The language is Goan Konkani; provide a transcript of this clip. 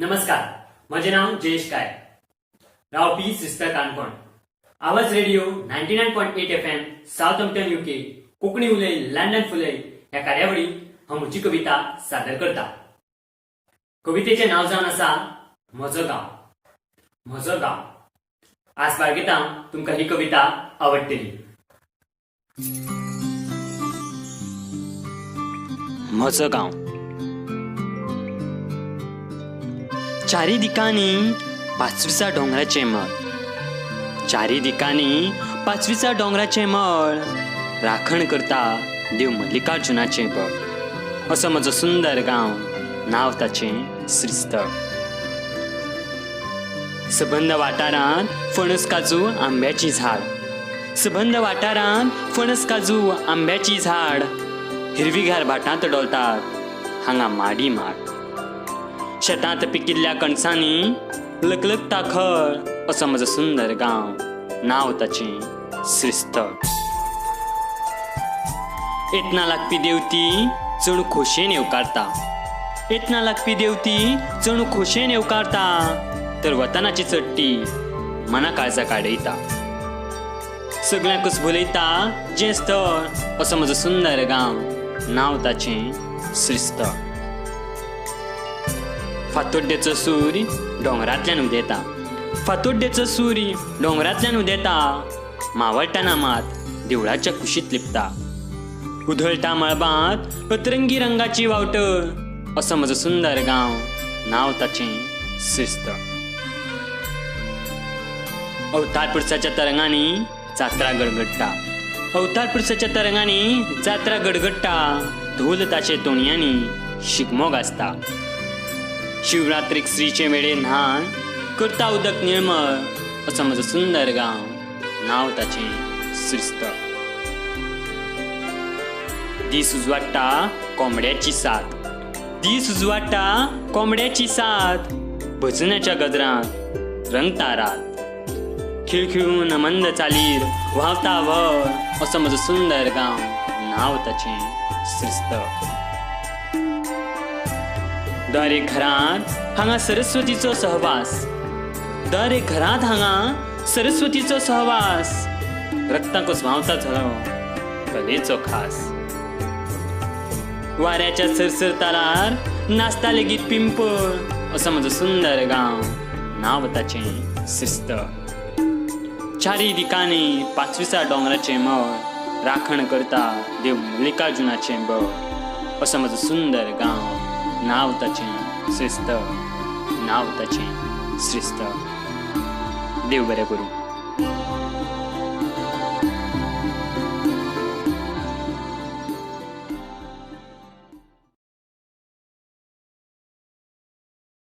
नमस्कार, म्हजें नांव जयेश काळे, रावपी श्रीस्थळ काणकोण. आवाज radio 99.8 FM, Southampton, UK. Konkani उलय लंडन फुलय ह्या कार्यावळीत हांव म्हजी कविता सादर करता. कवितेचें नांव जावन आसा म्हजो गांव. म्हजो गांव. आस बाळगिता तुमकां ही कविता आवडटली. म्हजो गांव. चारी दिकांनी पाचवीचा दोंगराचें मळ, चारी दिकांनी पाचवीचा दोंगराचें मळ, राखण करता देव मल्लिकार्जुनाचें बळ, असो म्हजो सुंदर गांव, नांव ताचें श्रीस्थळ. सबंद वाठारांत फणस, काजू, आंब्याची झाड, सबंद वाठारांत फणस, काजू, आंब्याची झाड, हिरवीगार भाटांत डोलतात हांगा माडी माड. शेतांत पिकिल्ल्या कणसांनी लकलकता खळ, असो म्हजो सुंदर गांव, नांव ताचें श्रीस्थळ. येतना लागपी देवती चणू खोशयेन येवकारता, येतना लागपी देवती चणू खोशयेन येवकारता, तर वतनाची चडटी मना काळजा काडयता. सगळ्यांकूच भुलयता जें स्थळ, असो म्हजो सुंदर गांव, नांव ताचें श्रीस्थळ. फातोड्डेचो सूर्य दोंगरांतल्यान उदेता, फातोड्डेचो सूर्य दोंगरांतल्यान उदेता, मावळटना मात देवळाच्या कुशींत लिपता. उधळटा मळबांत अतरंगी रंगाची वावटळ, असो म्हजो सुंदर गांव, नांव ताचें श्रीस्थळ. अवतार पुरसाच्या तरंगांनी जात्रा गडगडटा, अवतार पुरसाच्या तरंगांनी जात्रा गडगडटा, धोल ताचे तोणयांनी शिगमो गाजता. शिवरात्रीक स्त्रीचे वेळे न्हाण करता उदक निर्मळ, असो म्हजो सुंदर गांव, नांव ताचें श्रीस्थळ. दीस उजवाडटा कोंबड्याची साथ, दीस उजवाडटा कोंबड्याची साथ, भजनाच्या गजरांत रंगता रात. खिळखिळून मंद चालीर व्हांवता व्हळ, असो म्हजो सुंदर गांव, नांव ताचें श्रीस्थळ. दर एक घरांत हांगा सरस्वतीचो सहवास, दर एक घरांत हांगा सरस्वतीचो सहवास, रक्ताकूच व्हांवता झरो कलेचो खास. वाऱ्याच्या सरसर तालार नाचता लेगीत पिंपळ, असो म्हजो सुंदर गांव, नांव ताचें श्रीस्थळ. चारी दिकांनी पाचवीचा दोंगराचें मळ, राखण करता देव मल्लिकार्जुनाचें बळ, असो म्हजो सुंदर गांव, नांव ताचें श्रीस्थळ, नांव ताचें श्रीस्थळ. देव बरें करूं.